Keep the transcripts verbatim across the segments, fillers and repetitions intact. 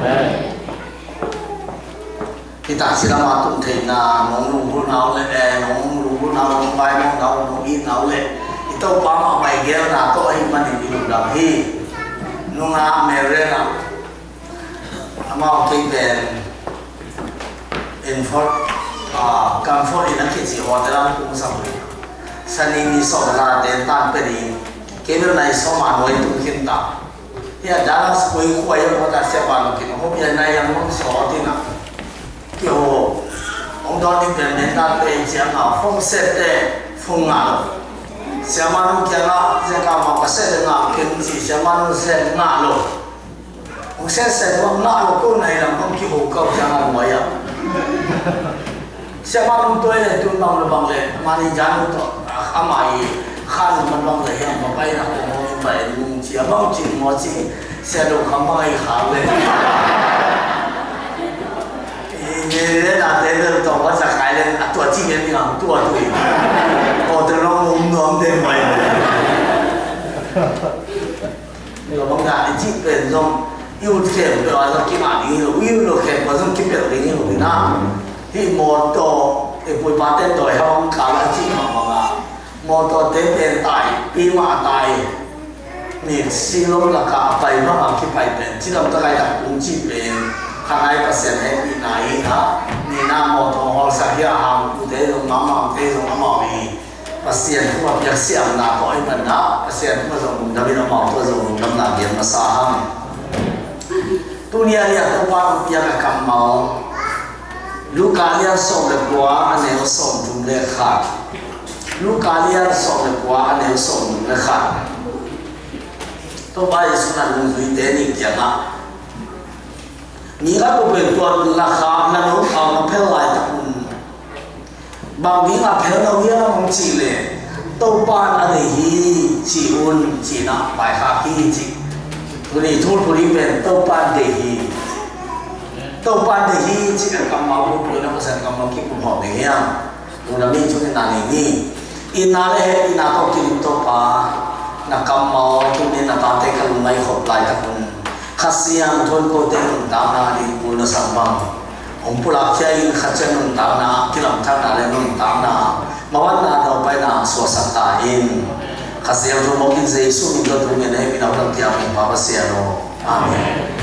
Hi tak ci lama tung theihna, nong lunggulhna uh le, eh, nong lunggulhna uh, nong vaimawhna uh, nong itna uh le i Topa mahmah i geelna tawh ahih manin i lungdam hi. Nungah Mary ah, amau kei pen Infort, ah, Comfort Inn a kici hotel ah kong sam hi. Sani ni sawm na ten tan pe ding. Kei bel nai sawm a nuai tung khin ta. Hia Dallas koi khua ia mawta sia ba lo kin hop ia nai yang mong so tina. Kio hong don ni pen den ta pe cia nga fong set te fong nga lo. Sia ma nung kia nga sia ka ma ka set nga kin ci sia ma nung set nga lo. Hong set set hong nga lo ko nai lam hong kiho kau cia nga lo ia. Sia ma nung tuai le tun bang le bang le mani jan to ama i khan man bang le hiam ma pai na ko hong in pai nung cia bang cing mo cing. Sia do kham bang ai khau le. Ni le na te le to ba sa kai le a tua ci le ni ang tua tu. Ko te lo mum nuam de mai. Ni lo bang na i ci pen zong i ut khem pe wa zong ki ma ding lo i ut lo khem pa zong ki pel ding lo na. Hi mawtaw i pui pa ten doi hawng ka la ci ma ma. Mawtaw te pen tai pi ma tai. Ni silom laka a pai bang a kipai pen ci lam takai tak kung ci pen khangai Pasian hehpihna hi na. Ni na mawtaw hawlsak hi a hang kute zong mamang te zong amau hi. Pasian thu a piak siamna tawh i manna Pasian thu a zong lungdam in amau thu a zong lungdamna biak masa hang. Tuni a lian Topa hong piak a kammal Luka lian sawm le kua a neu sawm thum le khat. Luka lian sawm le kua a neu sawm thum le khat. Topa Jesu na nungzuite ni kiangah mi khat peuh pen tuan lakah na no khau na phel laitak un bang ding a phel no hiam hong cih leh Topa in a deih hi ci un ci na paikhak hi ci. Tuni thulpuli pen Topa in deih hi. Topa in deih hi ci a kammal pulpul na pasan kammal kikup hawm ding hiam? Tuna mi cu nina ni ni. Ina le he ina tawh kilim Topa na kammal tuni na tate ka lungngai khop laitak un Kha Siangtho in kote nuntakna ding kul na sang bang hong pulak khia in kha ciang nuntakna kilamthakna le nuntakna mawanna naupaina suaksak ta in. Kha Siangtho mawk in Jesu min tawh thu ngen hei min a hong kiam in Pa Pasian aw. Amen.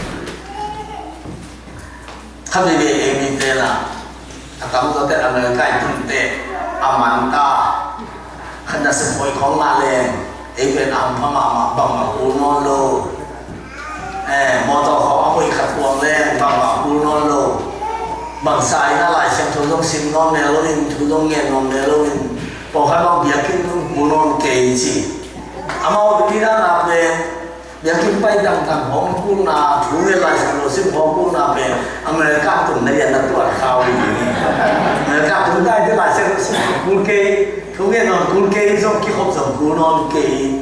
Khat veve ei mite na a tam zawte America i tunte a man ta. Khat na sepoi khawng ngah leng ei pen a hampha mahmah bangmah kul nawn lo. Eh, mawtaw khawng a hoih khat puang leng bangmah kul nawn lo. Bangsa in a Lai Siangtho zong sim nawn mel lo in thu zong ngen nawn mel lo in pawlkhat bang biakinn zong kul nawn kei ci. Amau pi dana pen biakinn pai dangdang hong kulna thu ngen Lai Siangtho sim hong kulna pen America tung na lian na tuat khau hi. America tung dai te Lai Siangtho sim kul kei thu ngen nawn kul kei zong kikhop zong kul nawn kei.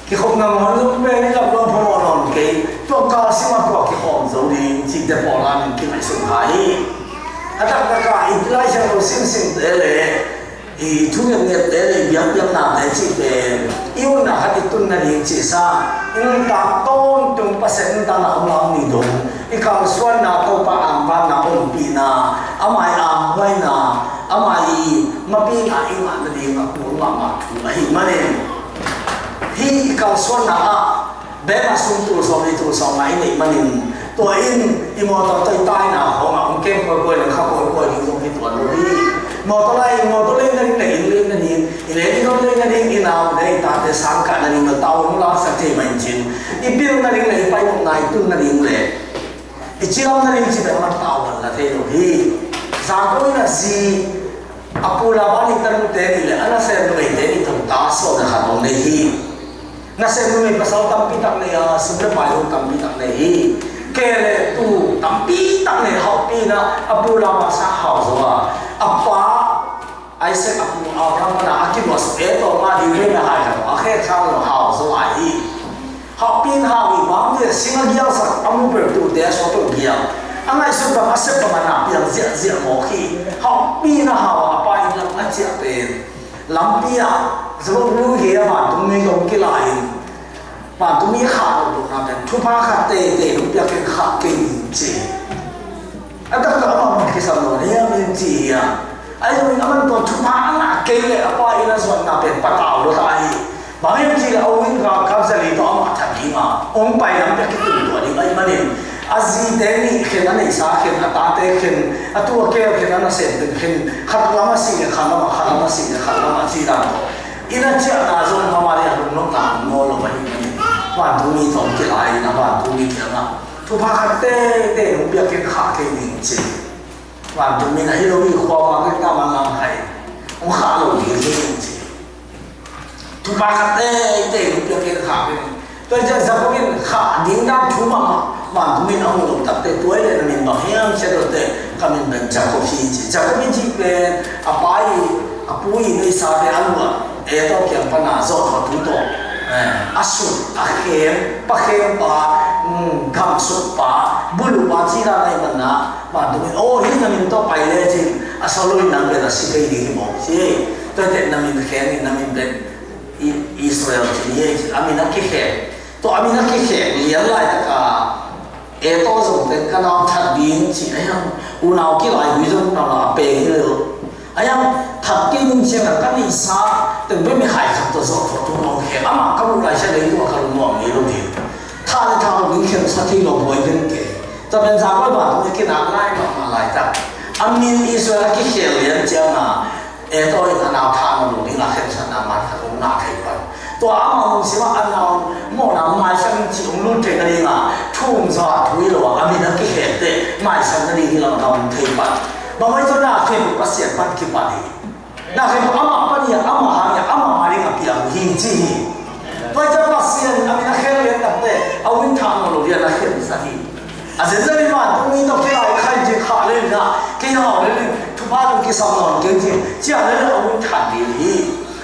Kikhop nang hon zong pen i lap lawm phamawh nawn kei tua kal sim a tua kikhawm zo ding cihte pawl a min kingaihsun kha hi. A taktak a i Lai Siangtho simsim te le i thu ngetnget te le biakpiakna te cih pen i utna khat i tun nading cih sa i nuntak tawntung Pasian nuntakna om la om ni dong i kalsuanna Topa angvanna ompihna amah i anghuaina amah i mapihna i ngah nading a kul mahmah thu ahih manin hih i kalsuanna ah Bek a sum tul sawm nih tul sawm nga i neih manin tua in i mawtaw toitaina khawngah hong kem khuaikhuai le kha khuaikhuai ding zong hi tuan lo hi. Mawtaw lai in mawtaw lei nading le inn lei nading i lei ding hon lei nading i nau le i tate sangkah nading le tau hong laksak thei mah in cin i bil nading le i paimawhna i tun nading le i cilam nading ci bek lam tau hon la thei lo hi. Zangkong in a zi a pu Laban i tanute nih le a nasem numeite nih tawh ta sawm le khat hong nei hi. Nasem numei pasal tampi tak nei a, sum le pai lo tampi tak nei hi. Kei le tu tampi tak nei hauhpi na a pu Laban sa hau zo a, a pa Isaac a pu Abraham na a kibuah suk e tawh ma ding ve na hai lo a khe khang lo hau zo a hi. Hauhpi na hau i bang ve sing a gial sak a mu per tu te a suak lo gial a ngaihsut bang a sep bang a na piang ziahziah mawk hi. Hauhpi na hau a pa in lam a ciah pen Lampi ah zavok lu hi a vantung mi kong kila in vantung mi khah lo duhna pen thupha khat teitei hong piak in khah kei ding ci. A taktak amah man kisam lo hiam in ci hi a. Ahi zongin aman tawh thupha a ngah kei leh a pa inn a zuatna pen patau lo ta hi. Bang hiam cih leh a u in ka kap zali tawh amah that ding a, hong pai lam pek kitung tua ding ahih manin a zite nih khen, a neihsa khen, a tate khen, a tu a keel khen, a nasem teng khen, khat lam a sih leh khat lam ah, khat lam a sih leh khat lam ah cih dan tawh inn a ciahna zong amah leh a lungnopna hong nawl lo ahih manin vantungmi tawh kilai in a vantungmi kiangah thupha khat teitei hong piak kei in khah kei ning ci. Vantungmi in ahi lo hi, khua mah bek na manlang kha in hong khah lo ding hi ning ci. Thupha khat teitei hong piak kei in khah kei ning. Tua ciang Jacob in khah ding dan thu mahmah vantungmi in a hong lo takte, tua hi leh na min bang hiam ci a, tua teh ka min pen Jacob hi ci. Jacob in cih pen a pa i, a pu i neihsate a luah Esau kiang pana zawh tawh tu tawh, eh, a sut, a khem, pa khempa, mm, gamsutpa, bulupa cih dan ahih manin, vantungmi in, aw, hih na min tawh pai lecin a sawt lo in nang pen a si thei ding hi maw ci. Tua teh na min kheng in, na min pen I-, Israel ci ni ei ci. A min a kikhek, tua a min a kikhek lian laitak a, Esau zong pen ka nau that ding ci a hiam, unau kilai hui zong unau la a peng hi lo. A hiam, that kei ning ciangin ka neihsa teng pen mihai khat tawh zawh tawh tu mawng khe. Amah ka muh lai ciang leitung ah ka lungnuam ngei lo ding. Thah le thah lo ding, khensat thei lo buai den kei. Tua pen Jacob vantungmi a kinak lai mahmah laitak. A min Israel a kikhel lian ciangin Esau in a nau thah nawn lo ding a khensatna man khat hong ngah thei pan. Tua amah hong sim a, a nau mawhna maisan cih hong lut theihna dingin thu hong za thu hi lo a, a min a kikhek teh maisan nading hi lo a na hong thei pan. Bang hang hiam cih leh na khempeuh Pasian pan kipan hi. Na khempeuh amah pan hi a, amah hang hi a, amah ading a piang hi ci hi. Tua hi ciang Pasian a min a khek lian tak teh a u in thah nawn lo ding a na khensat hi. A zenzen in vantungmi tawh kilai kha in ci, khah lel in ah, kei hau lel in, thupha tawh kisam nawn kei ci, ciah lel in a u in that ding hi.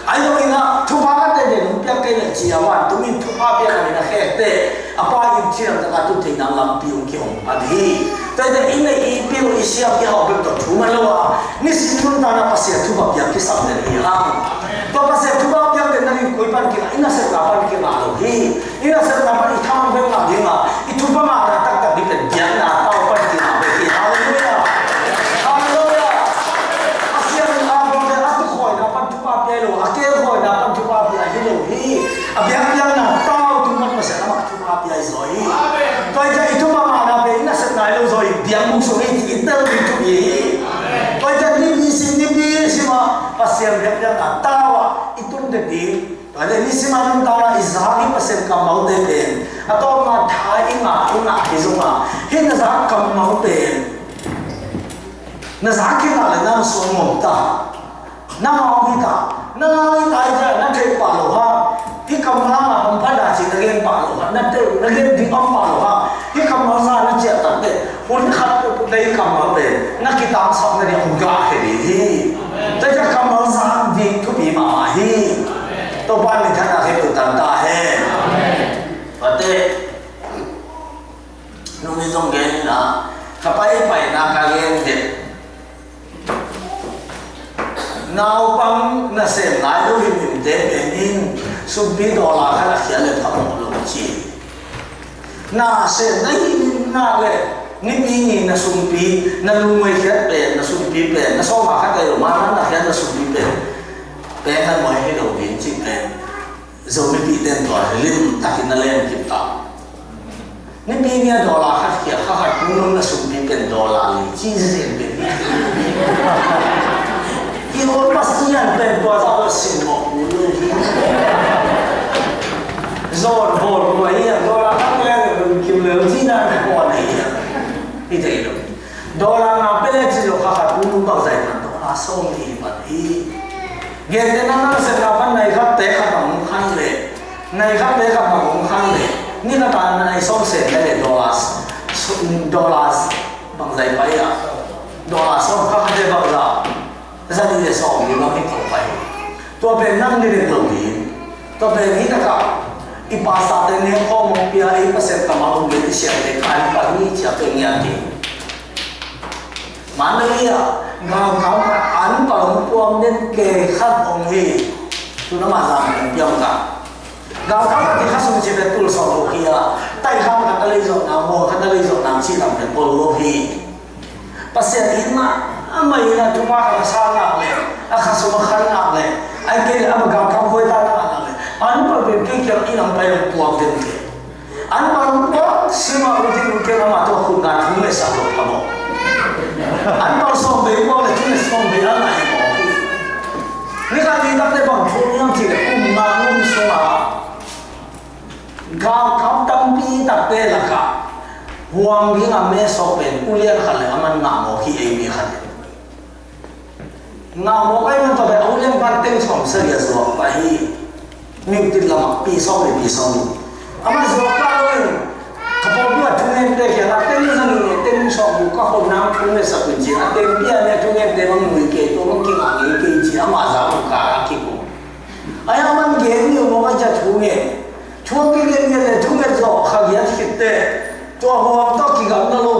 Ahi zongin ah thupha khat teitei hong piak kei leh ci a, vantungmi in thupha piak a min a khek teh a pa in cidam takin a tun theihna lampi hong kihong pan hi. Tua hi teh i neih, i pil, i siam, i hau bek tawh thu man lo a, nisim nuntakna Pasian thupha piak kisam den hi hang. Tua Pasian thupha piak den nading koi pan kingah, i nasepna pan kingah lo hi. I nasepna pan i thaman pen ngah ding a, i thupha ngahna taktak ding pen biakna tau pan kingah bek hi. Halleluiah. Halleluiah. Pasian in Abraham pen a tukhawina pan thupha pia hi lo, a kelkhawina pan thupha pia hi lo hi. A biakpiakna tau tung pan Pasian amah thupha pia hi zaw hi. Tua hi ciang i thupha ngahna pen i nasepna hi lo zaw hi, biakbuk sung hi, i tel ding thupi hi. Tua hi ciang nipi sim, nipi sim a Pasian biakpiakna tau a i tun dek ding. Tua hi leh nisim a nuntakna i zak i Pasian kammalte pen a tawpna tha i ngah, i ngah hi zongin, hih na zak kammal pen na zak kei leh nang suang ngawm ta. Nang a om hi ta. Nang a om hi ta hi ciang na theih pah lo hang. Hih kammal a om pha dah ci na gen pah lo hang. Na theih, na gen ding om pah lo hang. Hih kammal za na ciah tak teh hun khat peuhpeuh teh hih kammal pen na kitangsapna ding a hong gah khia ding hi. Tua ciang kammal zak ding thupi mahmah hi. Topa minthanna khempeuh tang ta hen. Tua teh, nungin zong gen in ah, ka paipaina ka gen den. Naupang nasem nai lo himhimte pen in sumpi dollar khat a khia leh phamawh lo ci. Na sem na himhim nak leh nipi ni na sumpi, na lungmuai khiat pen, na sumpi pen, na sawm a khat ahi lo, manman na khiat na sumpi pen, pen na muai hi lo ding cih pen Zomipihte in tua hi limtakin na lem kip ta. Nipi ni a dollar khat khia, kha khat pumlum na sumpi pen dollar li ci zen pen hi. I hon Pasian pen tua zah lo sin mawh kul lo hi. Zon bawl kua hi a, dollar khat pia leh lungkim lel ci dan kua na hi a. Hi thei lo. Dollar nga pia leh ci lo, kha khat pumlum bangzah hi pan, dollar sawmnih hi pan hi. Gentehna, na nasepna pan nai khat pek khat bang hong khan leh, nai khat pek khat bang hong khan leh, ni khat a na nai sawm sem leh leh dollars, dollars bangzah hi pai a, dollars sawm kha khat leh bangzah, zanih leh sawmnih bang hi to pai. Tua pen nang ni bek lo hi. Tua pen hi takah i pastorte nek khawm hong pia, i Pasian kammal hong gen i siamte kha an pah hi ci a pen ngiat hi. Mandalay ah galkap khat an pal hong puang den ke khat om hi. Tu na mah zan hong piang ka. Galkap a kikha sung ci pen tul sawm lo hi a, taihkham khat a lei zawh nang, mual khat a lei zawh nang cih lam pen ol lo hi. Pasian in mah a mai in a tuma khat a sa nak le, a kha sung a khan nak le, ai kei le a ma galkap huai ta nak nak le, an palpin kei kiang in ang pai lo puak den ke. An palpin puak sima u tin u kiang ama tua khut na thu me sa lo pha mo. An pal sawm bei puak le thu me sawm bei a ngai mo. Ni khat ni tak te bang thu niam ci le kum na ngum sung a galkap tampi takte lakah huang ding a mesawk pen ulian khat le a man ngah mawk hi ei mi khat. Ngah mawk ei man tawh pen a ulian pan teng sawm sari a zuak pah hi. Mingtit lamah pi sawm le pi sawm. Amah zuak pah lo in ka pawlpi a thungente kiangah teng zangin teng sawm bu ka hon nang thung le sak in ci a teng bia ne thungente bang nui kei tua bang kingah ngei kei ci amah za bang ka a kikum. Ai a man gen ni mawk a cia thu nge. Thu a kigen nge le thu nge zawh kha giat khitte. Tua huam tawh kigamna lo